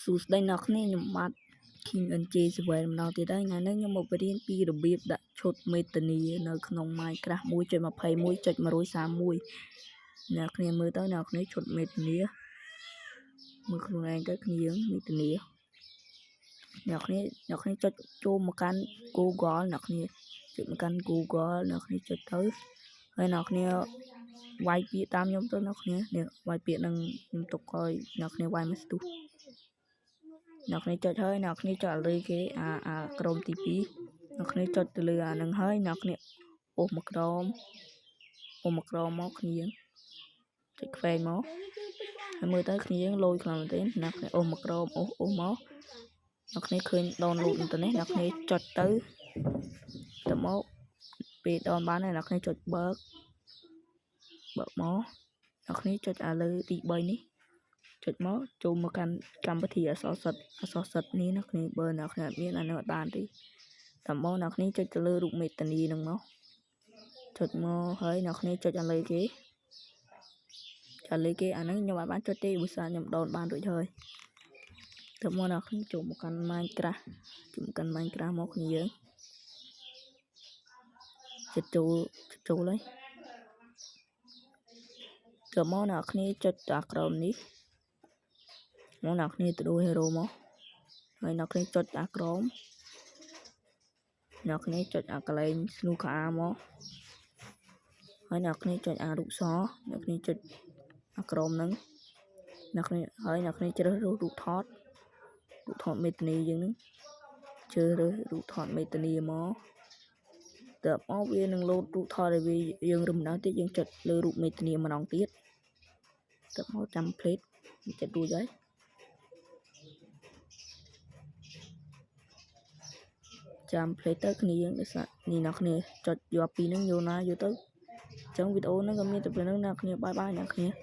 សួស្តីអ្នកគ្នាខ្ញុំបាទ King NJ7 ម្ដងទៀតហើយថ្ងៃនេះខ្ញុំមកបង្រៀនពីរបៀបដាក់ឈុតមេតានីនៅក្នុង Minecraft 1.21.131អ្នកគ្នាមើលទៅអ្នកគ្នាឈុតមេតានីមើលខ្លួនឯងទៅគ្នាយើងមេតានីអ្នកគ្នាអ្នកគ្នាចុចចូលមកកាន់ Google អ្នកគ្នាចុចមកកាន់ Google អ្នកគ្នាចុចទៅហើយអ្នកគ្នាវាយពាក្យតាមខ្ញុំទៅអ្នកគ្នានេះវាយពាក្យនឹងខ្ញុំទុកឲ្យអ្នកគ្នាវាយមកស្ទុះ អ្នកគ្នាចុចហើយអ្នកគ្នាចុចលើគេអាអាក្រុមទី2អ្នកគ្នាចុចទៅលើអានឹងហើយអ្នកគ្នាអូសមកក្រោមអូសមកក្រោមមកគ្នាចុចខ្វែងមកហើយមើលទៅគ្នាយើងលយខ្លាំងមែនទេអ្នកគ្នាអូសមកក្រោមអូសអូសមកអ្នកគ្នាឃើញ download ទៅនេះអ្នកគ្នាចុចទៅទៅមកពេល down បានហើយអ្នកគ្នាចុចបើកបើកមកអ្នកគ្នាចុចអាលើទី3នេះចុចមកចូលមកកាន់កម្មវិធីអក្សរសិទ្ធអក្សរសិទ្ធនេះណាគ្នាបើអ្នកគ្នាអត់មានអានឹងអត់បានទេតាមមកអ្នកគ្នាចុចទៅលើរូបមេតានីនឹងមកចុចមកហើយអ្នកគ្នាចុចអាលើគេចុចលើគេអាហ្នឹងខ្ញុំអត់បានចុចទេឧស្សាហ៍ខ្ញុំ down បានរួចហើយទៅមកអ្នកគ្នាចូលមកកាន់ Minecraft ចូលមកកាន់ Minecraft មកគ្នាយើងចិត្តចូលចិត្តចូលហើយទៅមកអ្នកគ្នាចុចអាក្រោមនេះមកអ្នកគ្នាទៅដូរ hero មកហើយអ្នកគ្នាចុចអាក្រោមអ្នកគ្នាចុចអាកន្លែងស្នូខាមកហើយអ្នកគ្នាចុចអារូបសអ្នកគ្នាចុចអាក្រោមហ្នឹងអ្នកគ្នាហើយអ្នកគ្នាជ្រើសរើសរូបថតរូបថតមេតានីយើងហ្នឹងជ្រើសរើសរូបថតមេតានីមកតើមកវានឹងលោតរូបថតឲ្យវាយើងរំដៅទៀតយើងចុចលើរូបមេតានីម្ដងទៀតតើមកចាំផ្លេតចិត្តរួចហើយ ចាំផ្លេតទៅគ្នាយើងដោយសារនេះអ្នកគ្នាចុចយកពីហ្នឹងយកណាយកទៅអញ្ចឹងវីដេអូហ្នឹងក៏មានតែប៉ុណ្្នឹងអ្នកគ្នាbye bye អ្នកគ្នា។